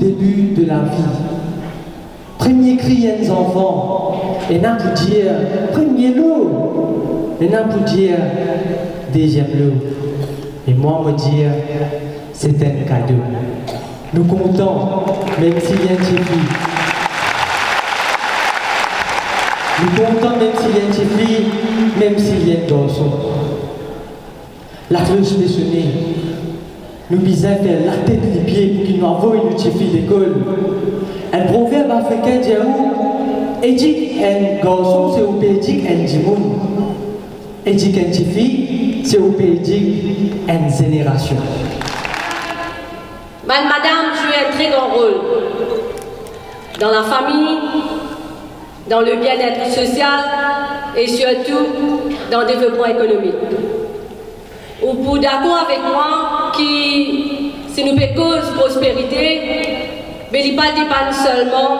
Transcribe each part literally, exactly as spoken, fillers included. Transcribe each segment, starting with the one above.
Début de la vie. Premie kri enn zanfan, ena pou dir premie lo, ena pou dir deziem lo. E mwa, mo dir, se enn kado. Nou kontan, mem si li enn tifi. Nou kontan, mem si li enn tifi, mem si li enn garson. Laklos pe sone. Nou bizin fer latet lipie pouki nou avoy nou tifi lekol. Enn proverb afrikin dir ou, edik enn garson, se ou pe edik enn dimoun. Edik enn tifi, se ou pe edik enn zenerasion. Bann madam zwe enn tre gran rol dan lafami, dan le bien-être sosial e sirtou dan devlopman ekonomik. Ou pou dakor avek mwa ki si nou pe koz prosperite, be li pa depann selman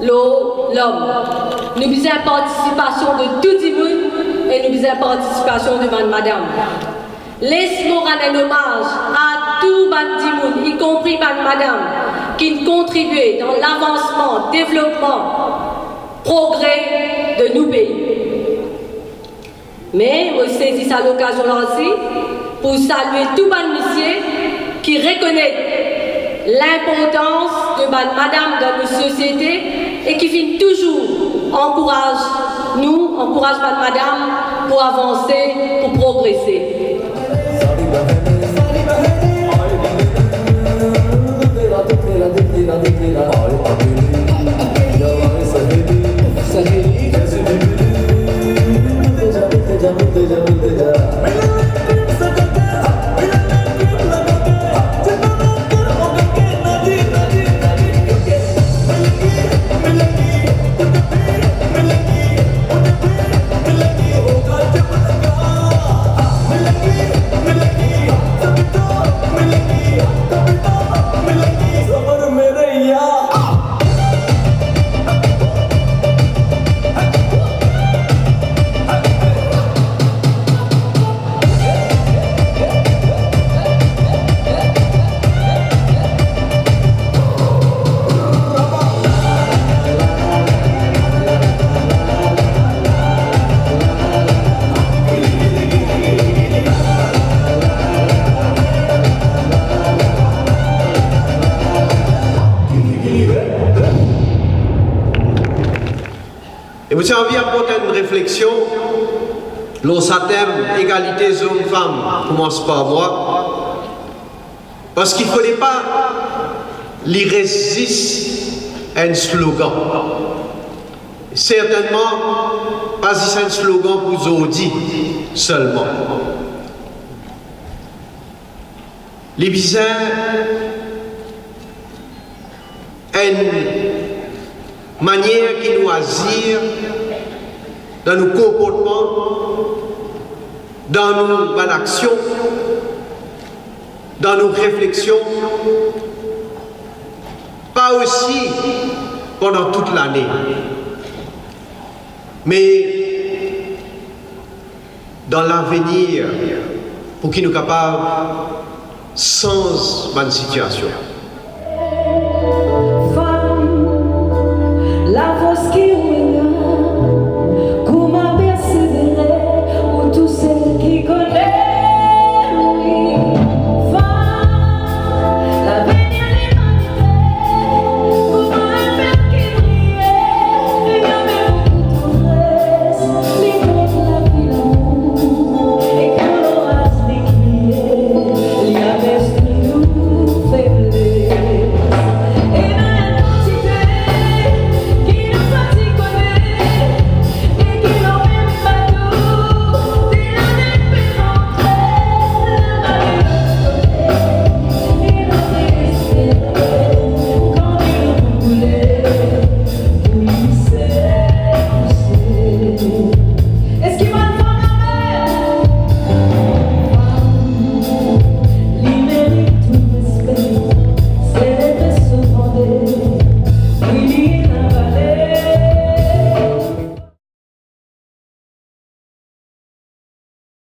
lor lom. Nou bizin partisipasion de tou dimoun e nou bizin partisipasion de bann madam. Les mo rann enn omaz a tou bann dimoun, ikonpri bann madam, ki kontribie dan lavansman, devlopman, progre de nou pei. Me mo sezi sa lokazion la osi pou salwe tou bann misie ki rekonet linportans de bann madam dan nou sosiete e ki finn touzour ankouraz nou, ankouraz bann madam pou avanse, pou progrese. E mo ti anvi aport enn refleksion lor sa tem egalite zom-fam, koumans par mwa, parski fode pa li res zis enn slogan. Sertennman pa zis enn slogan pou zordi selman. Li bizin enn manier ki nou azir dan nou konportman, dan nou bann aksion, dan nou refleksion, pa osi pandan tout lane, me dan lavenir, pou ki nou kapav sanz bann sitiasion.